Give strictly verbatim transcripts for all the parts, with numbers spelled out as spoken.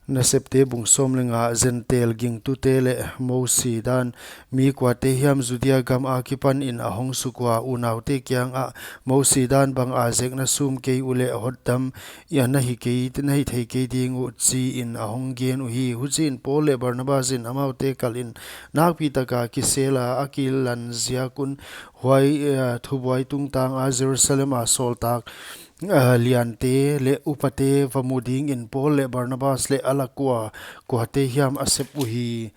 Nasepte bung sawm leh nga. Gentail gingtute leh Mosi dan mi kuate hiam Judia gam akipanin a hong suk ua, unaute kiangah Mosi dan banga zekna sum kei uleh hotdam na hi kei, na hi thei kei ding uh, chiin a hong gen uhi. Huchiin Paul leh Barnabas in amaute kalin nakpi taka kisela a kilan ziak un huai, eh, thubuai tungtanga Jerusalem a sawltak, eh, liante leh upate va mu dingin Paul leh Barnabas leh a lak ua kuate hiam a sep uhi.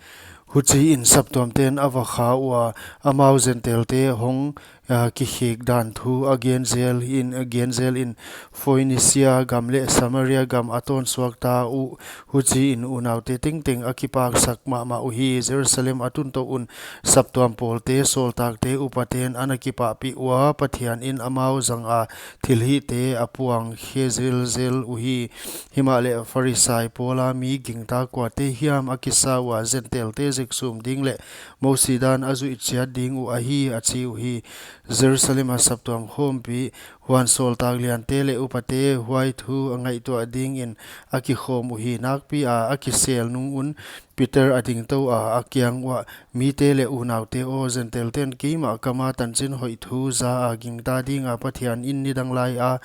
Huchiin saptuamten a va kha ua, amau Gentailte hong, ah, kikhek dan thu a gen zelin, a gen zelin Phoenicia gam leh Samaria gam a tawnsuak ta uh. Huchiin unaute tengteng a kipaksak mahmah uhi. Jerusalem a tun tou un saptuam pawlte, sawltakte, upaten ana kipahpih ua, Pathianin amau zanga thilhihte a puang khe zelzel uhi. Himahleh Pharisai pawla mi gingta kuate hiam a kisa ua, Gentailte zeksum ding leh Mosi dan a zuih chiat ding uh ahi, a chi uhi. Jerusalem a saptuam khawmpi, huan sawltak liante leh upate huai thu a ngaihtuah dingin a kikhawm uhi. Nakpia a kisel nung un Peter a dingtou a, a kiang uah, mite leh unaute aw, Gentailten keimah kama tanchin hoih thu za a gingta dinga Pathianin nidang laia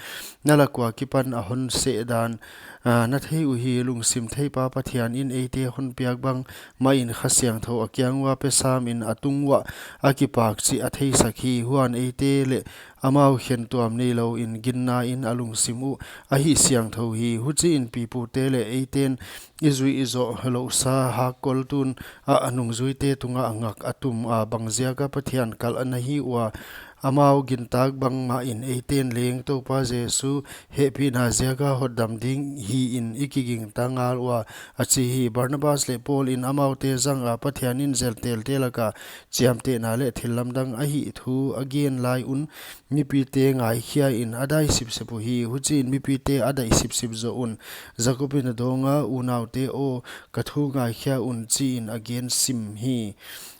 na lak ua kipan a hon seh dan, ah, na thei uhi. Lungsim theipa Pathianin eite hon piak bang mahin Kha Siangthou a kiang ua pe samin a tung uah a kipak chih a theisak hi. Huan eite leh amau khentuam neilouin ginnain a lungsim uh a hihsiangthou hi. Huchiin pipute leh eiten i zuih zoh lousa hakkol tun a nungzuite tungah ngak a tum a, bang ziaka Pathian kalh na hi ua, amau gintak bangmahin eiten leng Toupa Jesu hehpihna ziaka hotdam ding hiin i kigingta ngal ua, a chi hi. Barnabas leh Paulin amaute zanga Pathianin Gentailte laka chiamtehna leh thillamdang a hih thu a gen lai un mipite ngaikhiain a dai sipsip uhi. Huchiin mipite a dai sipsip zoh un Jakobin a dawnga, unaute aw, ka thu ngaikhia un, chiin a gen sim hi.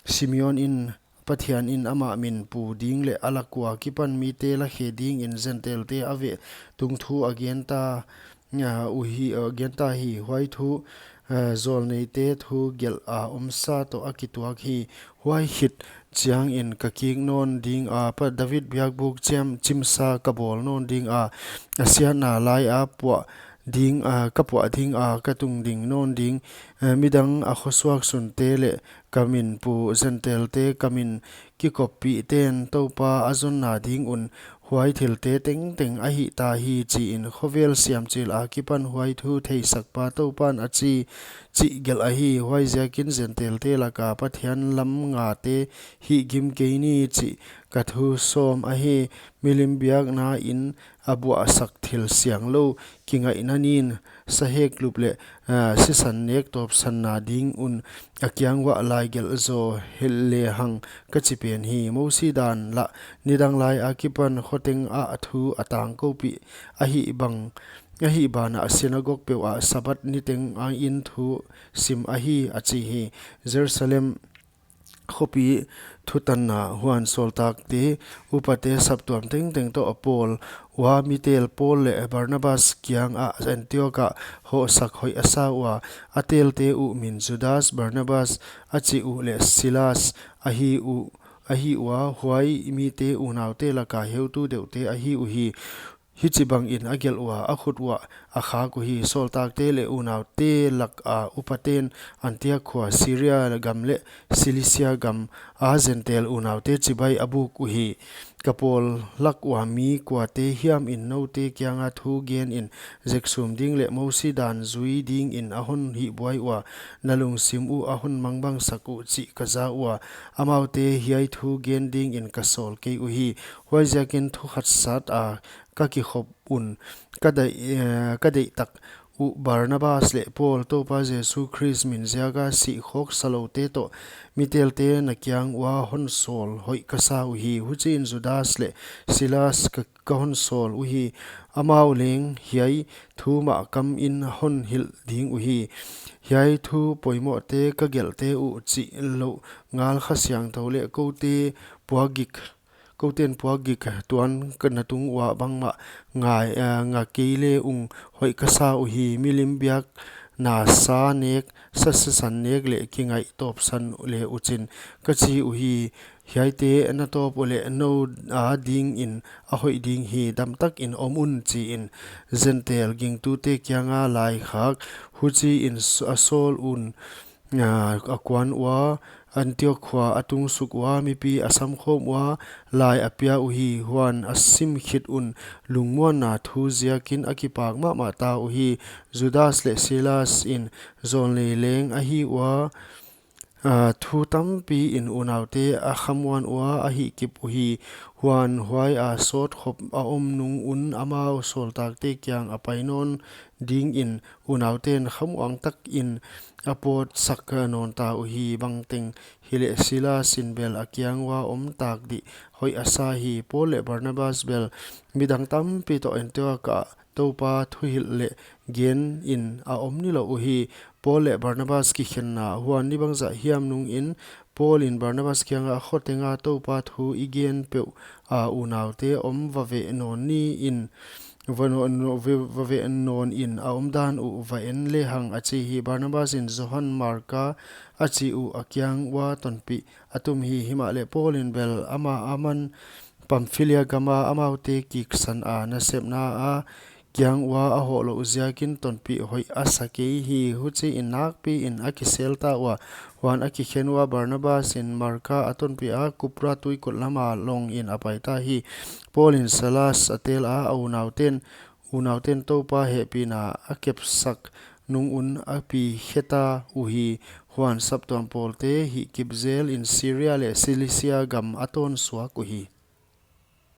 Simeonin Pathianin amah min pu ding leh a lak ua kipan mite lakhe dingin Gentailte a veh tung thu a genta, ah, uhi, ah, genta hi. Huai thu, ah, zawlneite thu gelh a omsa toh a kituak hi. Huai khit chiangin ka kik nawn dinga, Pa David biakbuk chiam chimsa ka bawl nawn dinga, a siatna laia puah ding, ah, ka puah dinga, ka tungding nawn ding, eh, midang a khosuak sunte leh ka min pu Gentailte ka min kikoppihten Toupa a zonna ding un huai thilte tengteng a hihta hi, chiin khovel siamchil akipan huai thu theisakpa Toupan a chi chih gelh ahi. Huaiziakin Gentailte laka Pathian lam ngate hihgim kei ni chih ka thu sawm ahi. Milim biaknain a buahsak thil sianglou kingaihna nin sahek lup leh, ah, sisan nek tawpsanna ding un a kiang uah laigelh zaw lehang ka chi pen hi. Mosi dan lah nidang lai akipan khoteng ah thu a tangkoupih ahih bang, ahih banah sinagog peuhah Sabbath niteng a in thu sim ahi, a chi hi. Jerusalem khopi thutanna. Huan sawltakte, upate, saptuam tengteng toh a pawl ua, mi tel Paul leh Barnabas kiangah Antioch ah hohsak hoih a sa ua, a telte uh min Judas, Barnabas a chih uh leh Silas ahi uh, ahi ua, huai mite unaute laka heutu deuhte ahi uhi. Hichibangin a gelh ua, a khut uah a khak uhi. Sawltakte leh unaute laka upaten Antioch khua, Syria gam leh Cilicia gam a Gentail unaute chibai a buk uhi. Ka pawl lak ua mi kuate hiamin noute kianga thu genin zeksum ding leh Mosi dan zui dingin a hon hihbuai ua, na lungsim uh a hon mangbangsak uh chih ka za ua, amaute hiai thu gen dingin ka sawl kei uhi. Huaiziakin thukhat sata ka kikhop un, ka deih, eh, ka deihtak uh Barnabas leh Paul, Toupa Jesu Khrist min ziaka sihkhawk saloute toh mi telte na kiang ua hon sawl hoih ka sa uhi. Huchiin Judas leh Silas ka, ka hon sawl uhi. Amau leng hiai thu mahkamin hon hilh ding uhi. Hiai thu poimohte ka gelhte uh chihlouh ngal Kha Siangthou leh koute puakgik, kouten puakgik tuan ka na tung ua bangmah ngai, eh, nga kei le ung hoih ka sa uhi. Milim biak na sa nek, sa sisan nek leh kingaih tawpsan le uchin, ka chi uhi. Hiaite na tawp uleh nou adingin a hoih ding hi, damtakin om un, chiin Gentail gingtute kianga laikhak. Huchiin s-, a sawl un, a, a kuan ua, Antiok khua a tung suk ua, mipi a samkhawm ua, lai a pia uhi. Huan a sim khit un lungmuanna thu ziakin a kipak mahmah ta uhi. Judas leh Silas in zawlnei leng a hi ua, a, thu tampiin unaute a khamuan ua, a hihkip uhi. Huan huaia sawtkhop a om nung un amau sawltakte kiang a pai nawn dingin unauten khamuang takin a pawtsak nawn ta uhi. Bangteng hileh Silas in bel a kiang ua om tak ding hoih a sa hi. Paul leh Barnabas bel midang tampi toh Antiok ah Toupa thuhilh leh genin a om nilouh uhi. Paul leh Barnabas kikhenna. Huan ni bangzah hiam nungin Paul in Barnabas kianga, khotenga Toupa thu i gen peuh a unaute om va veh nawn ni in, va no-, no-, ve-, va veh nawnin a omdan uh va en lehang, a chi hi. Barnabas in Johan Marka a chi uh a kiang ua tonpih a tum hi. Himahleh Paul in bel amah aman Pamphilia gama amaute kiksan a nasepna a kiang ua a hohlouh ziakin tonpih hoih a sa kei hi. Huchiin nakpiin a kisel ta ua, huan a kikhen ua Barnabas in Marka a tonpih a, Kupra tuikul lama longin a pai ta hi. Paul in Silas a tel a, a unauten, unauten Toupa hehpihna a kepsak nung un a pi khe ta uhi. Huan saptuam pawlte hihkip zelin Siria leh Silisia gam a tawn suak uhi.